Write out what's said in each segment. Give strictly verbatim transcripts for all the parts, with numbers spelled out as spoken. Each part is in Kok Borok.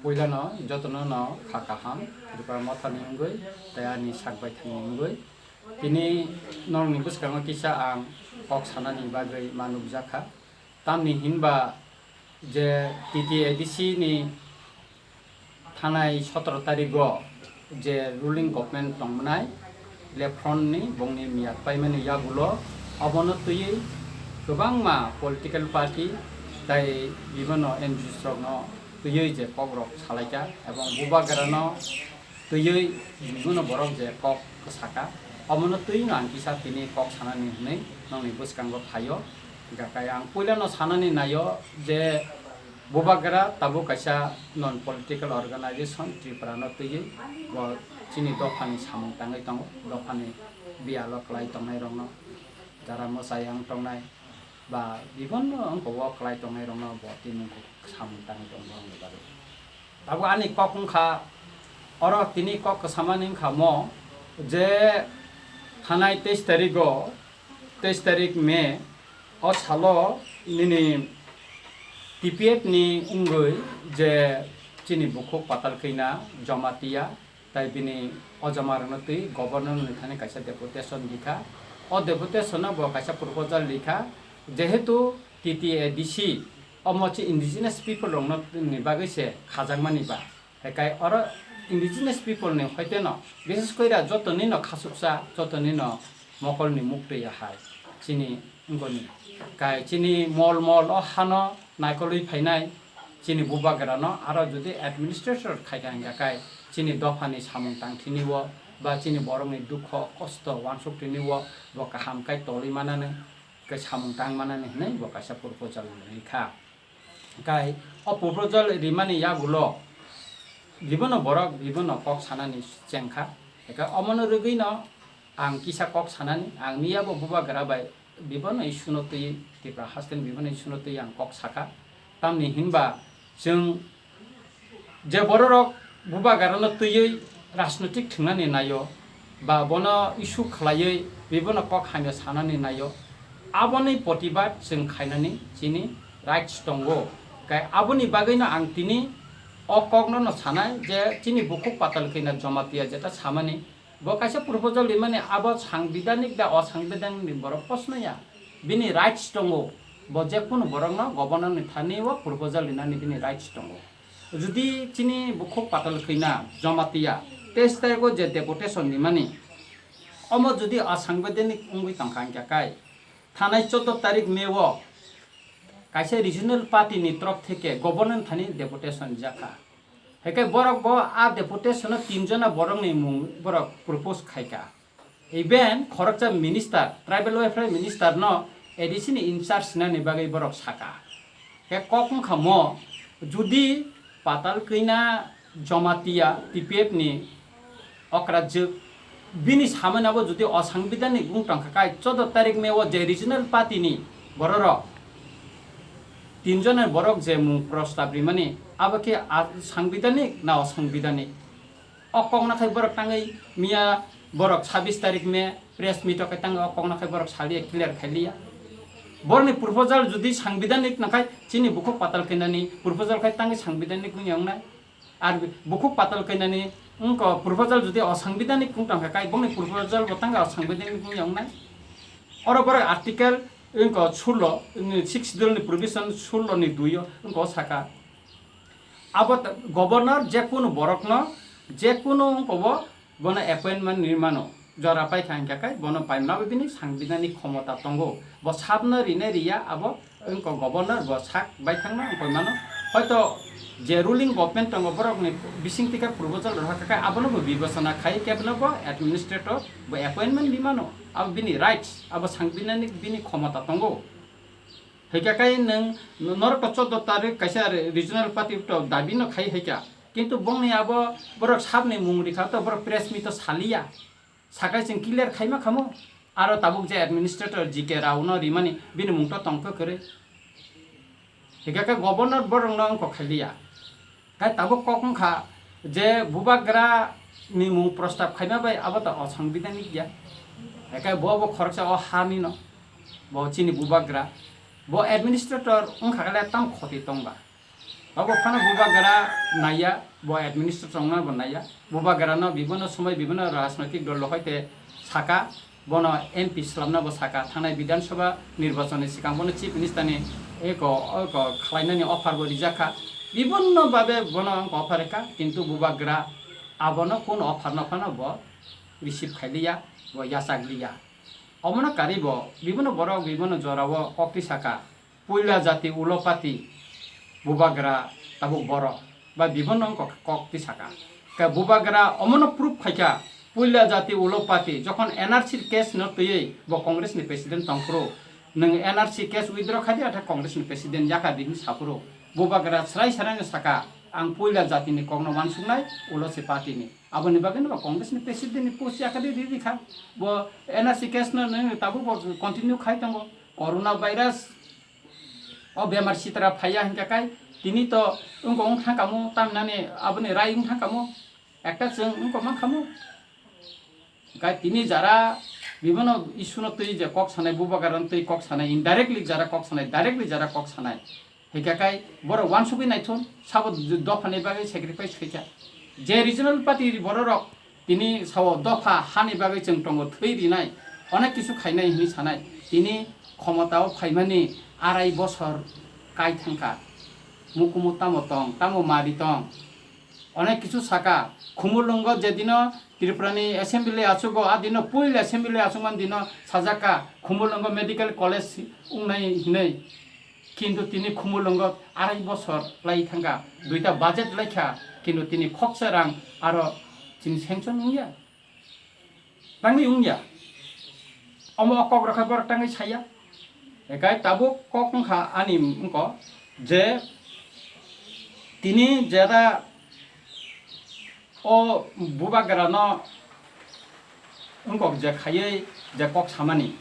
Puilano jotono no kha kaham, Tripura mothani wngwi tei ani sak baithangni wngwi. Tini norokni bwskango kisa ang kok sanani bagwi ma nukjakha. Tamni hinba je T T A D C ni thanai sotoro tarigo je ruling government tongmwnai, left front ni bongni miyat paimani yagulo obono twiwi kwbangma political party tei bibano N G Os rokno twiwi je kokrok salaikha ebong bubagrano twiwi bibano borok je kok kwsaka omono twiwi no ang kisa tini kok sanani hinwi nongni bwskango phaio. Hingkha khe ang puilano sanani naio je bubagra tabuk kaisa non political organization Tripura no twiwi bo chini dophani samung tangwi tongo, dophani biyalo kwlai tongnai rokno, jara mwchai ang tongnai ba bibonno wngkha o kwlai tongnai rokno bo tini samung tangwi tongo borokni bagwi. Tabuk ani kok wngkha oro tini kok kwsamani wngkha mo je thanai teis tarigo, teis tarik May o salo nini T P F ni wngwi je chini bukhuk Patal Kanya Jamatia tai bini o jama rwna twi governor ni thani kaisa deputation likha. O deputation no bo kaisa proposal likha, jehetu T T A D C omo chi indigenous people rokno ni bagwi se khajakmani ba. Hekai oro indigenous people ni hoite no, bises koi ra joto ni no khasuksa, joto ni no mokol ni muktwi ahai chini wngoni kai chini mol mol o hano naikolwi phainai chini bubagra no aro jodi administrator khaikha hingkha kai chini dopha ni samung tangthini o ba chini borok ni dukho kosto uansuk tini o bo kaham kai tolwi manani kai samung tang manani hinwi bo kaisa proposal rikha. Kai o proposal rimani yagulo bibono borok bibono kok sanani chengkha. Eka omono rwgwino ang kisa kok sanani, ang miya bo bubagra bai bibono issue no twi, Tripura haste ni bibono issue no twi ang kok saka. Tamni hinba chwng je bororok bubagra no twiwi rajnotik thwngnani naio, ba bono issue khlaiwi bibono kok hamya sanani naio, aboni protibad chwng khainani chini rights tongo. Kai aboni bagwino ang tini o kokno no sanai je chini bukhuk Patal Kanya Jamatia jeta samani bo kaisa proposal rimani abo sangbidanik da osangbidanik ni borok posno ya, bini rights tongo, bo jekunu borokno governor ni thani o proposal rinani bini rights tongo. Jodi chini bukhuk Patal Kanya Jamatia teis tarigo je deputation nimani, omo jodi asangbidanik wngwi tongkha hingkha kai, thanai choudo tarik May o kaisa regional party ni torok theke governor thani deputation jakha. Hingkhe borok bo a deputation o tin jona borok ni mung borok propose khaikha. Even khoroksa minister, tribal welfare minister no A D C ni in charge nani bagwi borok saka. Khe kok wngkha mo, jodi Patal Kanya Jamatia T P F ni okra jwk bini samani abo jodi osangbidanik wng tongkha kai choudo tarik May o je regional party ni bororok tin jona borok je mung prostab rimani abo khe a-, sangbidanik na osangbidanik? O kokno khai borok tangwi miya borok sabis tarik May press meet o khai tangwi o kokno khai borok saliya clear khailiya. Borokni proposal jodi sangbidanik nangkhai chini bukhuk Patal Kanya ni proposal khai tangwi sangbidanik wngya wngnai. Ar bukhuk Patal Kanya ni wngkha proposal jodi osangbidanik wng tongkha kai bongni proposal bo tangwi osangbidanik wngya wngnai. Oro borok article wngkha sullo, sixth schedule ni provision sullo ni dui o wngkha o saka. Abo ta-, governor jekunu borokno, jekunu wngkha bo, bono appointment rimano, jora paikha hingkha khe bono paimlabo bini sangbidanik khomota tongo. Bo sabno rine riya abo wngkha governor, bo sak baithangno wngkha mano. Hoito je ruling government tongo borokni bising tika proposal rohor kha khe abono bo bibechona khai khe bono bo administrator bo appointment rimano. Abo bini rights, abo sangbidanik bini khomota tongo. Hwnkhe kai nwng norok to choudo tarik kaisa re-, regional party to dabi no khai hwnkha. Kintu bongni abo borok sabni mung rikha to borok press meet to saliya. Sakai chwng clear khaima khamo. Aro tabuk je administrator G K Rao no rimani bini mung to tongkha kwrwi. Hwnkhe khe governor borok no wngkha khailiya. Hai tabuk kok wngkha je bubagra ni mung prostab khaima bai abo to osangbidanik ya. Hai khe bo bo khoroksa o ha ni no. Bo chini bubagra. Bo administrator wngkha khe tam khoti tongba. Abo phano Bubagra naiya, bo administration wngna bo naiya. Bubagrano bibhinno somoi bibhinno rajnoitik dol rok hoite saka, bono M P swlamna bo saka. Thangnai Bidhan Sabha nirbachonni swkang bono Chief Minister ni eko, eko khlainani offer bo rijak kha. Bibhinno babe bono wngkha offer rikha, kintu Bubagra abono kun offer no phano bo receive khailiya, bo yachakliya. Omono karwi bo bibhinno borok bibhinno jorao koktwi saka. Puila jati ulo pati Bubagra tabuk borok ba bibhinno wngkha kok twi saka. Khe Bubagra omono proof khaikha, puila jati ulo pati jokhon N R C case no twiwi bo Congress ni president tongphuru, nwng N R C case withdraw khaidi atha Congress ni president yakadi hinwi saphuru, Bubagra srai srai no saka, ang puila jati ni kok no wansuknai, ulo se party ni. Aboni bagwi no bo Congress ni president ni post yakadi riri kha. Bo N R C case no nwng tabuk bo continue khai tongo. Corona virus o bemar sitra phaiya hinkhe kai tini to wngkha wng thang kamo, tamhinani aboni rai wng thang kamo, ekta chwng wngkha mang kamo. Kai tini jara bibhinno issue no twi je kok sanai, Bubagra no twi kok sanai, indirectly jara kok sanai, directly jara kok sanai. Hinkhe kai borok wansugwi naithun, sabo dophani bagwi sacrifice khaikha. Je regional party bororok tini sao dopha hani bagwi chwng tongo thwi rinai, onek kisu khainai hinwi sanai. Tini khomotao phaimani arai bosor kai thangkha. Mukumu tamo tong, tamo mari tong. Onek kisu saka, Khumulwngo je dino Tripurani assembly achugo, a dino puila assembly achukmani dino sajak kha, Khumulwngo medical college wngnai hinwi. Kintu tini Khumulwngo arai bosor lai thangkha, duita budget laikha, kintu tini khoksa rang aro chini sanction wngya. Tangwi wngya. Omo o kok rokha borok tangwi saya. Ekai tabuk kok wngkha ani wngko je tini jera o Bubagrano wngkok je khaiwi je kok samani,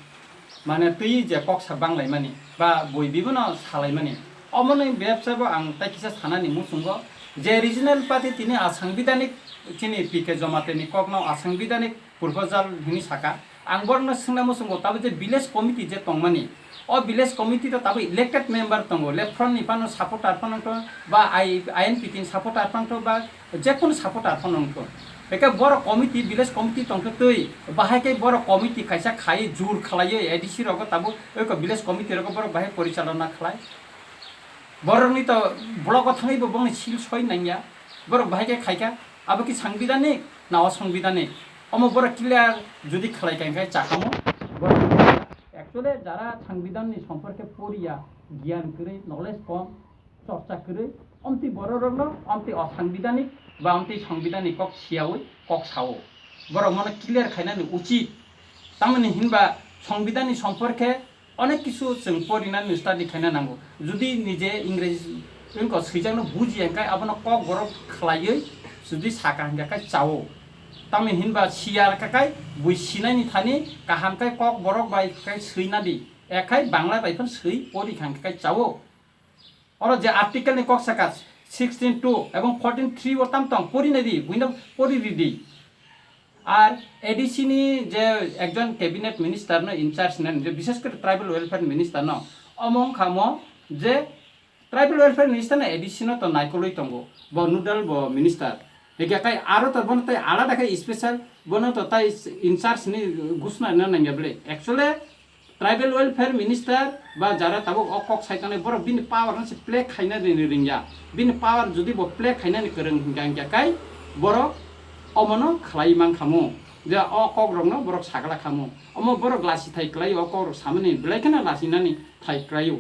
mane twi je kok sa banglaimani ba bui bibono salaimani, omoni bebsa bo ang tai kisa sanani muchungo je regional party tini asangbidanik chini P K Jomati ni kokno asangbidanik proposal hwnwi saka. Ang borokno swngna muchungo, tabuk je village committee je tongmani, o village committee to tabuk elected member tongo, left front ni phano supporter phano wngthok ba I-, I N P T ni supporter phano wngthok ba jekunu supporter phano wngthok. Hwnkhe borok committee, village committee tongthoktwi, bahai khe borok committee kaisa khai jur khlaiwi A D C rogo tabuk eko village committee rogo borok bahai porichalona khlai. Borokni to blogo thangwi bo bongni sil soi nangya. Borok bahai khe khaikha, abo ki sangbidanik na osangbidanik? Omo borok clear jodi khlai kha, hwnkhe chakamo borok actually jara sangbidanni somporke poriya, giyan kwrwi, knowledge kom, chorcha kwrwi, omtwi bororokno omtwi osangbidanik ba omtwi sangbidanik kok siyaui kok sao. Borok mono clear khainani uchit. Tamoni hinba sangbidanni somporke onek kisu chwng porinani study khaina nango. Jodi nije Ingreji wngkha swijakno bujiya hwnkhe abono kok borok khlaiwi jodi saka hwnkhe kai chao. Tamni hinba siya hwnkhe kai bui sinaini thani kaham khe kok borok bai khe swinadi. Ekhai Bangla bai phano swi pori kha hwnkhe kai chao. Oro je article ni kok saka sixteen two ebong fourteen three o tam tong pori nai di, buino pori ridi. Ar A D C ni je ekjon cabinet minister no in charge nani, je bishes kore tribal welfare minister no, omo wngkha mo je tribal welfare minister no A D C no to naikolwi tongo, bo nodal bo minister. Hingke kai aro to bono tei alada khe special bono to tai in charge ni gusna na nangya bwle. Actually, tribal welfare minister ba jara tabuk o kok sai tongnai borok bini power no se play khaina rini ringya. Bini power jodi bo play khainani kwrwng hingka hingka kai borok omono khlai man khamu. Je o kok rokno borok sagla khamu. Omo borok lasi thai kwlai o kok rok samani belai kheno lasinani thai kwlaio.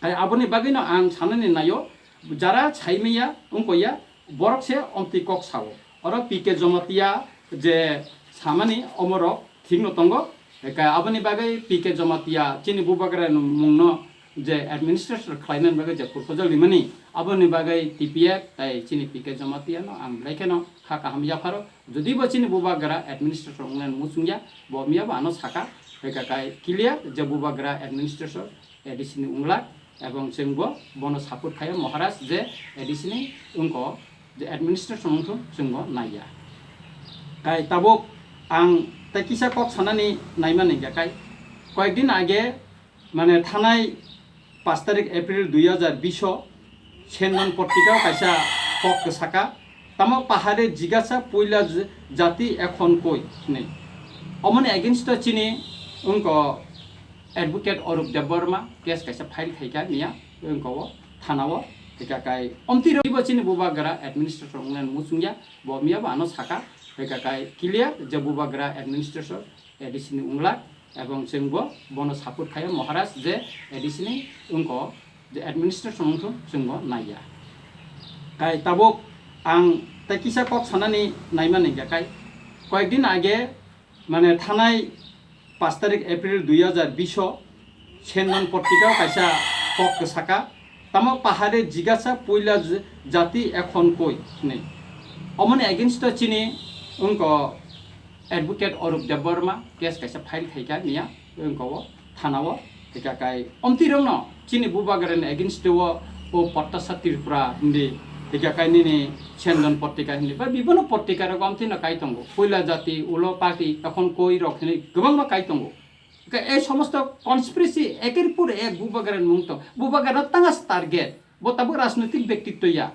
Hai aboni bagwino ang sanani naio, jara saimaya wngkoya, borok se omtwi kok sao. Oro P K Jamatia je samani omorok thikno tongo. Eka aboni bagwi P K Jamatia chini bubagra mungno je administrator khlainani bagwi je proposal rimani, aboni bagwi T P F tai chini P K Jamatia no ang belai kheno kha kaham yapharo. Jodi bo chini bubagra administrator wngnani muchungya, bo miya bo ano saka, eka kai clear je bubagra administrator A D C ni wngla, ebong chwngbo bono support khaio Maharaj je A D C ni wngko je administration wngthung chwngbo naiya. Kai tabuk ang tei kisa kok sanani naimani hingka kai koyekdin age mane thanai paanch tarik April dui hajar bish o Sendan Portika o kaisa kok kwsaka, tamo pahare jigasa puila j-, jati ekhon koi hinwi. Omoni against o chini wngko advocate Arup Debbarma case kaisa file khaikha miya wngko o thana o, hika kai omtwi rok bo chini bubagra administration wngnani muchungya, bo miya bo ano saka, hika kai clear je bubagra administration A D C ni wnglak, ebong chwng bo bono support khaio Maharaj je A D C ni wngko je administration wngthung chwng bo naiya. Kai tabuk ang tei kisa kok sanani naimani hingkha kai koyekdin age mane thanai pash tarik April dui hajar bish o Sendan Portika o kaisa kok kwsaka, tamo pahare jigasa puila j-, jati ekhon koi hinwi. Omoni against o chini wngko advocate Arup Debbarma case kaisa file khaikha miya wngko o thana o, hika kai omtwi rokno chini bubagrani against o o Pattasa Tripura hindi, hika kai nini Sendan Portika hindi ba bibono portika rok omtwi no kai tongo, puila jati ulo party ekhon koi rok hinwi kwbangma kai tongo. Hika ei somosto conspiracy eker pur ek bubagrani mung tong, bubagrano tanga target, bo tabuk rajnoitik bektitto ya.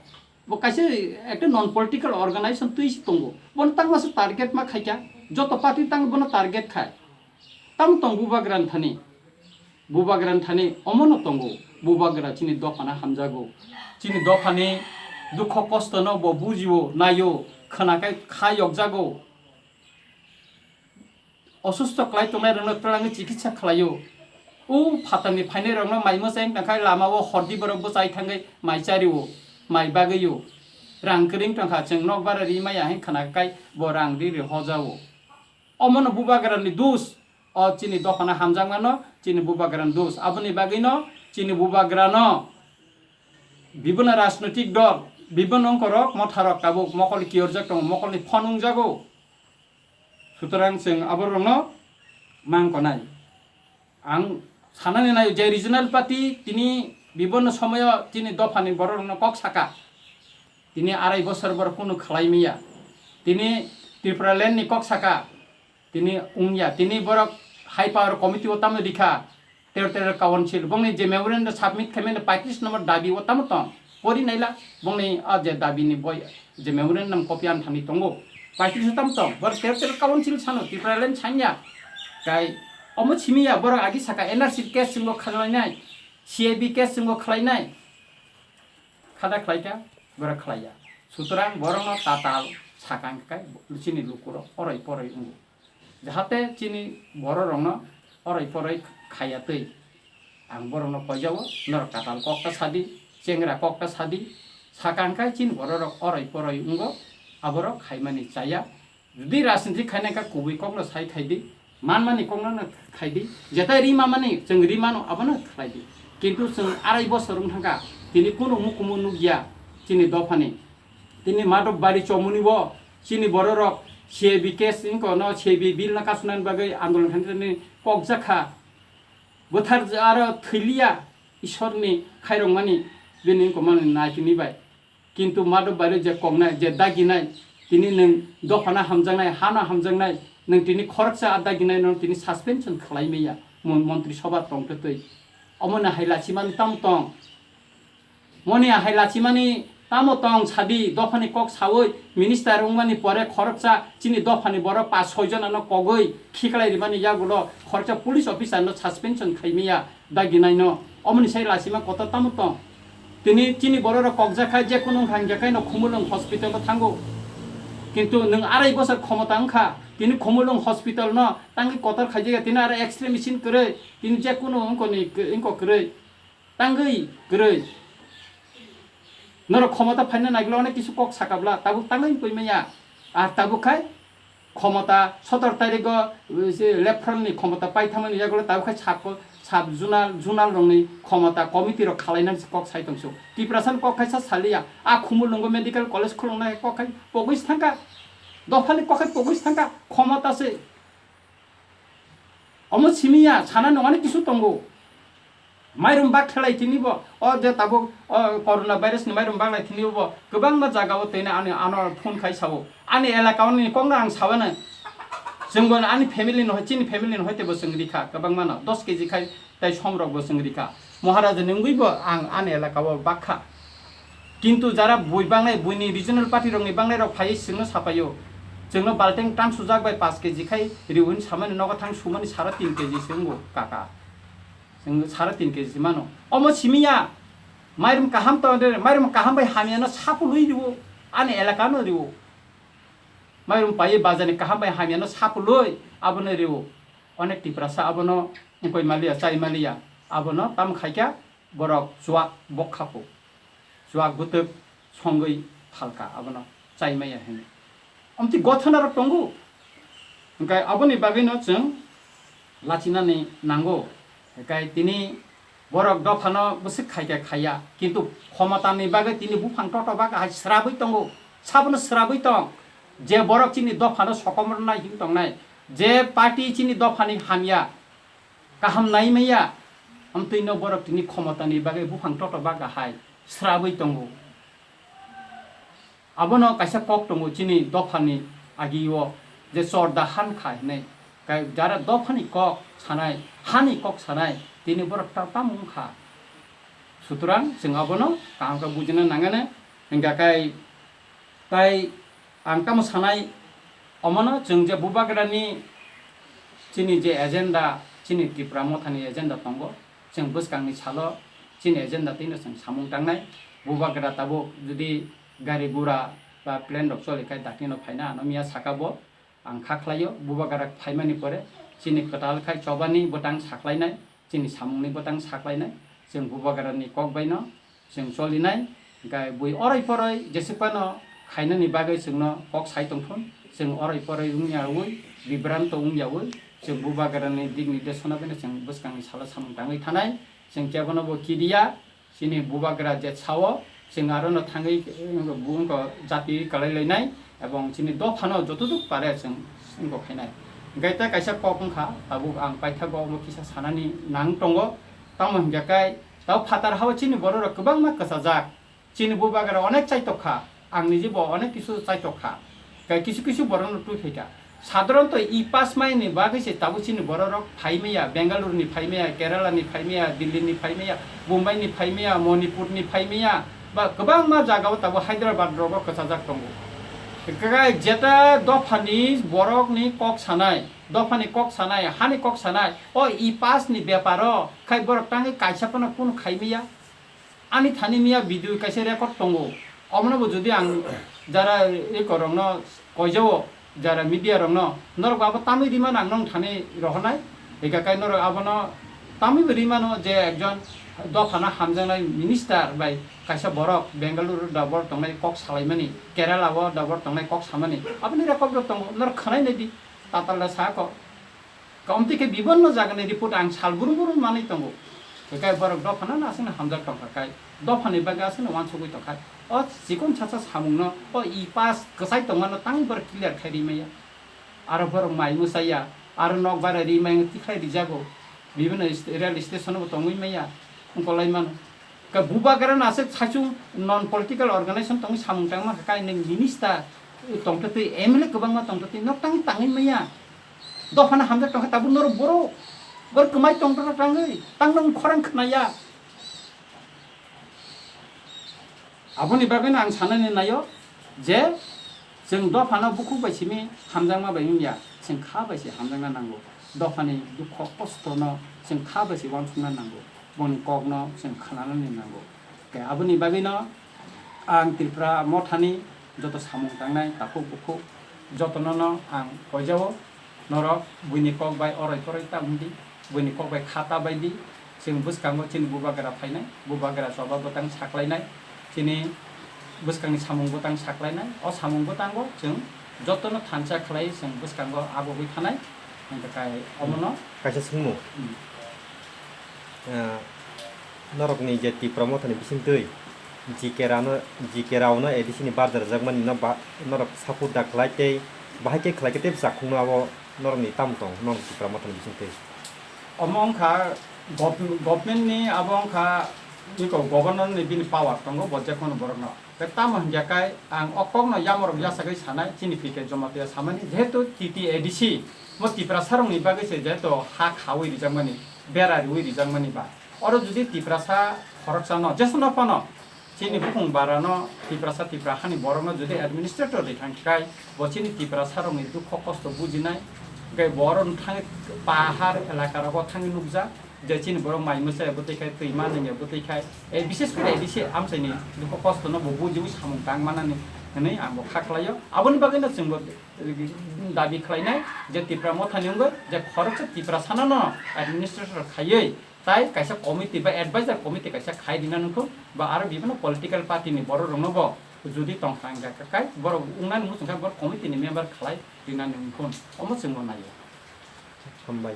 Bo kaisa ekta non political organization twi se tongo. Bono tangma se target ma khaikha. Joto party tang bono target khai. Tamo tong bubagra ni thani. Bubagra ni thani omono tongo. Bubagra chini dophano hamjago. Chini dophani dukho kosto no bo bujio, naio, khwnakhai kha yokjago. Osusto kwlai tongnai rokno twlangwi chikitsa khlaio. O phatarni phainai rokno mai mwchai wng tongkha, lama o hordi borok bwchai thangwi mai chario, mai bagwio. Rang kwrwi wng tongkha, chwng nokbar ri maya hwn khwna kai bo rang ri ri hojao. Omono bubagrani dos, o chini dophano hamjakmano chini bubagrani dos. Aboni bagwino chini bubagrano bibino rajnoitik dol, bibino wngkorok motharok tabuk mokol kiyorjak tongo, mokolni phone wngjago. Sutorang chwng aborokno mang konai. Ang sanani nai je regional party tini bibonno somoyo chini dophani bororokno kok saka. Tini arai bosor borok kunu khlai maya. Tini Tripura land ni kok saka. Tini wngya. Tini borok high power committee o tamo rikha. Territorial Council, bongni je memorandum submit khaimani paitris number dabi o tamo tong? Pori naila, bongni a je dabi ni boi, je memorandum copy an thani tongo. Paitris o tamo tong? Bor Territorial Council sano, Tripura land sanya. Kai, omo simiya, borok agi saka N R C case singbo khlainai, C A B case singbo khlainai. Khada khlaika, borok khlaiya. Sutorang borokno tatal sakang kai, chini lukurok oroi poroi wngo. Jahate chini bororokno oroi poroi khaya twi. Ang borokno koijao, norok tatal kokta sadi, chengra kokta sadi, sakang kai chini bororok oroi poroi wngo, aborok khaimani chaya. Jodi rajniti khainai kha kubui kokno sai khaidi, manmani kokno no khaidi, jetai ri mamani chwng ri mano abono khlaidi. Kintu chwng arai bosor wng thangkha, tini kunu mukumu nukya chini dophani. Tini Madhobari chomuni bo chini bororok C A B case wngko no C A B bill no kasunani bagwi andolon khainani kokjakha. Bwthar aro thwiliya Ishorni khairokmani bini wngkokmani naitini bai. Kintu Madhobari je koknai, je daginai, tini nwng dophano hamjaknai, hano hamjaknai, nwng tini khoroksa a daginai no tini suspension khlai maya mon-, montri sobha tongtwi twi. Omono hai lachimani tamo tong? Moni ahai lachimani tamo tong sadi, dophani kok sawi minister wngmani pore khoroksa chini dophani borok pas soi jona no kogwi khiklai rimani yagulo khoroksa police officer no suspension khaimaya daginaino. Omoni sai lachima kotor tamo tong? Tini chini bororok kokjakha, je kunu wngkha hingkha no Khumulwng hospital o thango. Kintu nwng arai bosor khomota wngkha, tini Khumulwng hospital no tangwi kotor khaijaya, tini aro X-ray machine kwrwi, tini je kunu wngkoni, wngko kwrwi. Tangwi kwrwi. Norok khomota phaina naigwla onek kisu kok sakabla, tabuk tangwi poimaya. Ar tabuk khai khomota sotor tarigo, uh, se Lefrol ni khomota paithamani yagulo tabuk khai sab, sab zonal, zonal rokni khomota committee rok khalainani se kok sai tongso. Tiprasa ni kok khai sa saliya. A Khumulwngo medical college khulungnai kok khai pogwi se thangkha. Dophani kok khai pogwi se thangkha. Khomota se. Omo simiya, sana nungani kisu tongo. Mairum bak khelai tini bo, o je tabuk, o corona virus ni mairum bak lai tini bo, kwbangma jaga o tini ani ano phone khai sao. Ani elaka o ni kokno ang sawana. Chwng bo ani family no, chini family no hoite bo chwng rikha, kwbangma no dos K G khai tai somrok bo chwng rikha. Maharaja ni wngwi bo ang ani elaka o bakha. Kintu jara bui bangnai, buini regional party rokni bangnai rok phaiwi chwngno sapaio. Chwngno balteng tang sujak bai paanch K G khai riwi hinwi samani nogo thang sumani sara tin K G se wngo kaka. Chwng sara tin K G se mano. Omo simi ya. Mairum kaham to de, mairum kaham bai hamya no sapului riwo. Ani elaka no riwo. Mairum paiwi bazar ni kaham bai hamya no sapului abono riwo. Onek Tiprasa abono wngkoi maliya, chai maliya. Abono tam khaikha borok chuak bokhapo. Chuak bwtwk songwi phalka abono chai maya hinwi. Omtwi gothona rok tongo. Hwnkhe aboni bagwino chwng lachinani nango. Hwnkhe tini borok dophano bwswk khaikha khaiya, kintu khomotani bagwi tini buphang totobak hai srabwi tongo. Sabono srabwi tong, je borok chini dophano sokomornai hin tongnai, je party chini dophani hamya, kaham nai maya, amtwino borok tini khomotani bagwi buphang totobak hai srabwi tongo. Abono kaisa kok tongo chini dophani agio, je chorda han kha hinwi. Kai jara dophani kok sanai, hani kok sanai, tini borok ta-, tamo wngkha. Sutrang chwng abono kaham khe bujina nangani, hingkha kai tai ang tamo sanai, omono chwng je Bubagrani chini je agenda, chini Tipra Mothani agenda tongo, chwng bwskangni salo chini agenda twino chwng samung tangnai. Bubagra tabuk jodi gari gura ba plane rok choli khai dakti no phaina ano miya saka bo ang kha khlaio. Bubagra phaimani pore chini kwtal khai chobani bwtang saklainai, chini samungni bwtang saklainai, chwng Bubagrani kok baino chwng cholinai, hwnkhe bui oroi poroi jesuk phano khainani bagwi chwngno kok sai tongthun, chwng oroi poroi wngyawi, bibranto wngyawi, chwng Bubagrani dik nirdeshona baino chwng bwskangni salo samung tangwi thanai, chwng kebono bo kidiya, chini Bubagra je sao, chwng arono thangwi, eh, bo wngkha jati kwlai lainai, ebong chini dophano jotoduk pare chwng wngkha khainai. Hwnkhe tei kaisa kok wngkha, tabuk ang paithago omo kisa sanani nang tongo, tamo hwnkhe kai, tabo phatar hao chini bororok kwbangma kwchajak, chini Bubagra onek chaitok kha, ang niji bo onek kisu chaitok kha. Kai kisu kisu borokno twi phaikha. Sadharanto e pass mai ni bagwi se tabuk chini bororok phaimaya, Bengaluru ni phaimaya, Kerala ni phaimaya, Delhi ni phaimaya, Bombay ni phaimaya, Manipur ni phaimaya, ba kwbangma jaga o tabuk Hyderabad rogo kwchajak tongo. Kai jeta dophani borok ni kok sanai, dophani kok sanai, hani kok sanai, o e pass ni beparo khai borok tangwi kaisa phano kunu khaimaya. Ani thani miya video kaisa record tongo. Omono bo jodi ang jara record rokno koijao, jara media rokno, norok abo tamwi rimano ang nong thani rohornai. Eka kai norok abono tamwi bo rimano je ekjon dophano hamjaknai minister bai kaisa borok Bengaluru da borok tongnai kok salaimani, Kerala o da borok tongnai kok samani. Aboni record rok tongo, norok khwnai naidi, tatal da sa kok. Kamtwi khe bibonno jagani report ang sal burum burum manwi tongo. Hwnkhe borok dophano no aswkno hamjak tongkha khai, dophani bagwi aswkno uansugwi tongkha. O chikon chacha samungno, o e pass kwchai tongmano tangwi borok clear khai rimaya. Aro borok mai mwsaya, aro nok bara rimaya tikhlai rijago. Bibonno st-, rail station bo tongwi maya, khungkolai mano. Ka Bubagra no aswk saichung non political organization tongwi samung tangma kha, kainwi minister tongtwtwi, M L A kwbangma tongtwtwi, nok tangwi tangwi maya. Dophano hamjak tongkha tabuk norok borok, borok kwmai tongtwtwi tangwi, tangno khorang khwnaya. Aboni bagwino ang sanani naio je, chwng dophano bukhuk bai simi hamjakma bai wngya, chwng kha bai se hamjakna nango. Dophani dukho kostono chwng kha bai se uansukna nango, boni kokno chwng khwnanani nango. Tei aboni bagwino ang Tripura mothani joto samung tangnai takhuk bukhuk jotono no ang koijao, norok buini kok bai oroi poroi ta wngdi, buini kok bai kha ta baidi, chwng bwskango chini Bubagra phainai, Bubagra choba bwtang saklainai, chini bwskangni samung bwtang saklainai, o samung bwtango chwng jotono thansa khlai chwng bwskango abogwi thanai, hwnkhe kai omono. Kaisa swngmung. Hmm. Ah, norokni je Tipra mothani bisingtwi G K Rao no, G K Rao no A D C ni barja rwjakmani no ba-, norok support da khlai tei bahai khe khlai khe tei bwsakhung no abo norokni tamo tong norok Tipra mothani bisingtwi? Omo wngkha gov-, government ni abo wngkha iko governor ni bini power tongo bo jekono borok no. Tei tamo hingya kai ang o kokno yamorok yasagwi sanai, chini P K Jamatia samani, jehetu T T A D C mo Tiprasarokni bagwi se jehetu ha khawi rijakmani, bera riwi rijakmani ba. Oro jodi Tiprasa khoroksano, jesano phano Chini bukung barano Tiprasa Tipra hani borokno jodi administrator ri thang khai, bo chini Tiprasa rokni dukho kosto bujinai, hingke borok thang pahar elaka rogo thangwi nukjak, je chini borok mai mwsai bwtwi khai, twi manwi bwtwi khai, eh, bises kore A D C amchaini dukho kosto no bo bujiwi samung tang manani hwnwi ang bo kha khlaio. Aboni bagwino chwng bo, eh, dabi khlainai je Tipra Mothani wngwi je khoroksa Tiprasano no administrator khaiwi, tai kaisa committee ba advisor committee kaisa khai rina nungkho, ba aro bibino political party ni borok rokno bo jodi tong thang kha kai borok wngnani muchung kha borok committee ni member khlai rina nungkho, omo chwng bo naio. Hambai.